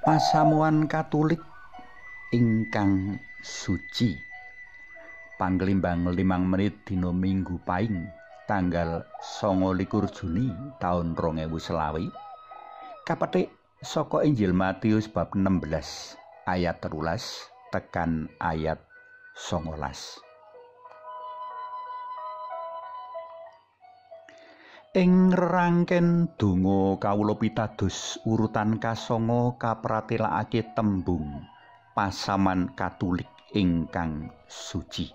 Pasamuan Katulik ingkang suci. Panglimbang 5 menit dina Minggu Paing tanggal 29 Juni taun 2020 kapetik saka Injil Matius bab 16 ayat 13 tekan ayat 19. Ing rerangken donga kawula pitados urutan kasanga kapratelakake tembung pasaman Katulik ingkang suci.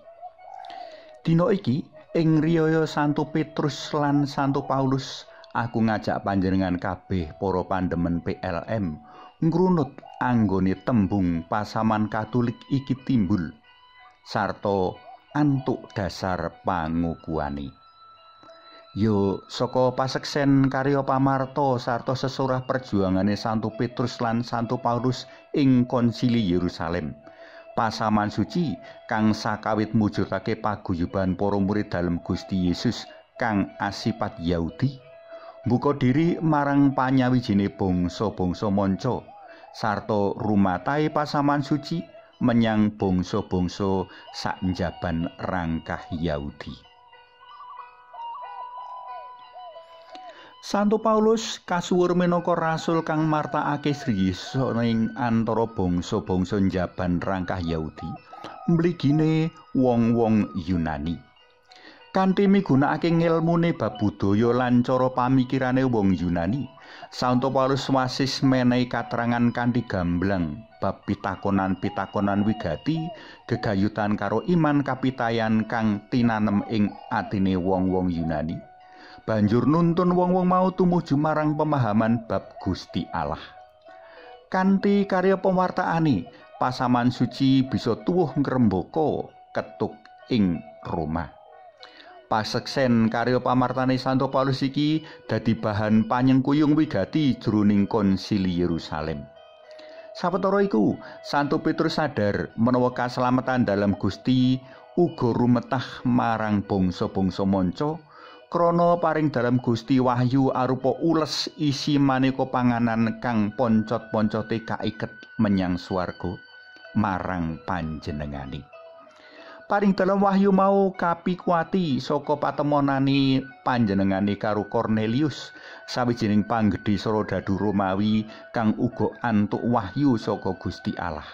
Dina iki ing riyaya Santo Petrus lan Santo Paulus, aku ngajak panjenengan kabeh para pandemen PLM ngrunut anggone tembung pasaman Katulik iki timbul sarta antuk dasar pangukuhane. Yo saka paseksen karya pamarta sarta sesurah perjuangane Santo Petrus lan Santo Paulus ing Konsili Yerusalem. Pasaman suci kang sakawit mujudake paguyuban para murid dalem Gusti Yesus kang asipat Yahudi, mbuka diri marang panyawijine bangsa-bangsa manca sarta rumatahe pasaman suci menyang bangsa-bangsa saknjaban rangkah Yahudi. Santo Paulus kasuwur minangka rasul kang martakake Sri Yesus ing antara bangsa-bangsa njaban rangkah Yahudi, mligine wong-wong Yunani. Kanthi migunakake ngelmune bab budaya lan cara pamikirane wong Yunani, Santo Paulus wasis menehi katerangan kanthi gamblang bab pitakonan-pitakonan wigati gegayutan karo iman kapitayan kang tinanem ing atine wong-wong Yunani. Banjur nuntun wong-wong mau tumuju marang pemahaman bab Gusti Allah. Kanthi karya pewartaane, pasaman suci bisa tuwuh ngrembaka ketuk ing Roma. Paseksen karya pamartane Santo Paulus iki dadi bahan panyengkuyung wigati jroning Konsili Yerusalem. Sawetara iku, Santo Petrus sadar menawa kaslametan dalam Gusti uga rumetah marang bangsa-bangsa manca. Krana paring dalam Gusti wahyu arupa ules isi maneka panganan kang poncot-poncote kaiket menyang swarga marang panjenengane. Paring dalam wahyu mau kapikuati saka patemonane panjenengane karo Cornelius, sawijining panggedhe srodadu Romawi kang uga antuk wahyu saka Gusti Allah.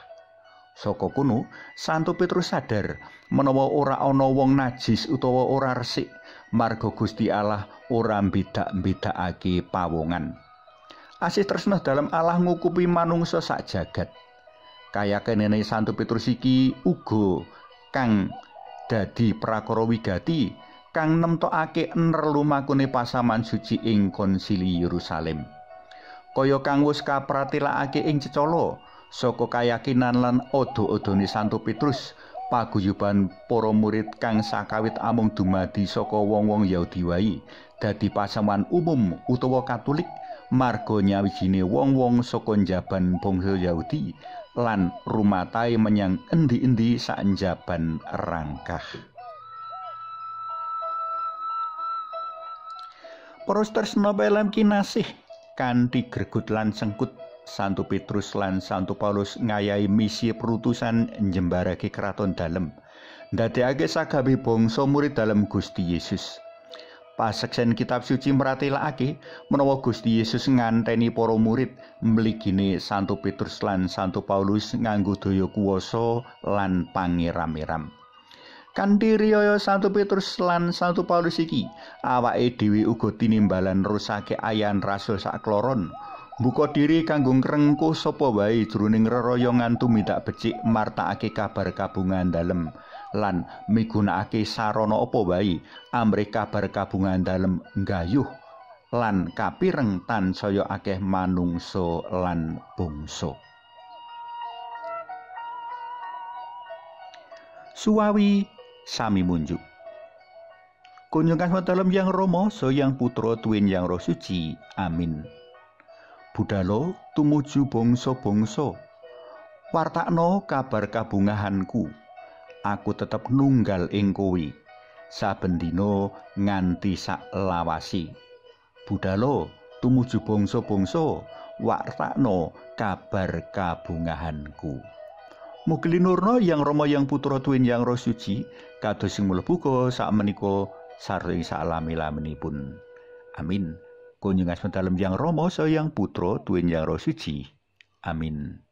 Saka kono, Santo Petrus sadar menawa ora ana wong najis utawa ora resik, marga Gusti Allah ora mbedak-mbedakake pawongan. Asih tresna dalam Allah ngukupi manungsa sak jagat. Kayakinane Santo Petrus iki uga kang dadi prakara wigati kang nemtokake ener lumakune pasaman suci ing Konsili Yerusalem. Kaya kang wis kapratelakake ing cecala saka kayakinan lan odo-odone Santo Petrus, paguyuban para murid kang sakawit amung dumadi saka wong-wong Yahudi wae dadi pasaman umum utawa Katolik marga nyawijine wong-wong saka njaban bangsa Yahudi lan rumatahe menyang endi-endi saknjaban rangkah. Para tresna PLM kinasih, kanthi gregut lan sengkut Santo Petrus lan Santo Paulus ngayahi misi perutusan njembarake kraton dalem, ndadekake sagawe bangsa murid dalem Gusti Yesus. Paseksen kitab suci mratelakake menawa Gusti Yesus nganteni para murid mligine Santo Petrus lan Santo Paulus nganggo daya kuwasa lan pangeram-eram. Kanthi riyaya Santo Petrus lan Santo Paulus iki, awake dhewe uga tinimbalan nerusake ayan rasul sakloron, mbuka diri kanggo ngrengkuh sapa wae jroning reroyongan tumindak becik martakake kabar kabungan dalem lan migunakake sarana apa wae amrih kabar kabungan dalem nggayuh lan kapireng tansaya akeh manungsa lan bangsa. Suwawi sami munjuk. Kunjungan dalem Yang Rama, Yang Putra tuwin Yang Roh Suci. Amin. Budalo tumuju bangsa-bangsa, wartakno kabar kabungahanku. Aku tetep nunggal ing kowe saben dina nganti sak lawase. Budalo Tumuju bangsa-bangsa wartakno kabar kabungahanku. Mugi linurna Yang Rama Yang Putra tuwin Yang Roh Suci, kados sing mlebu sakmenika sarta ing salami-laminipun. Amin. Kunjung asma dalem Yang Rama saha Yang Putra tuwin Yang Roh Suci. Amin.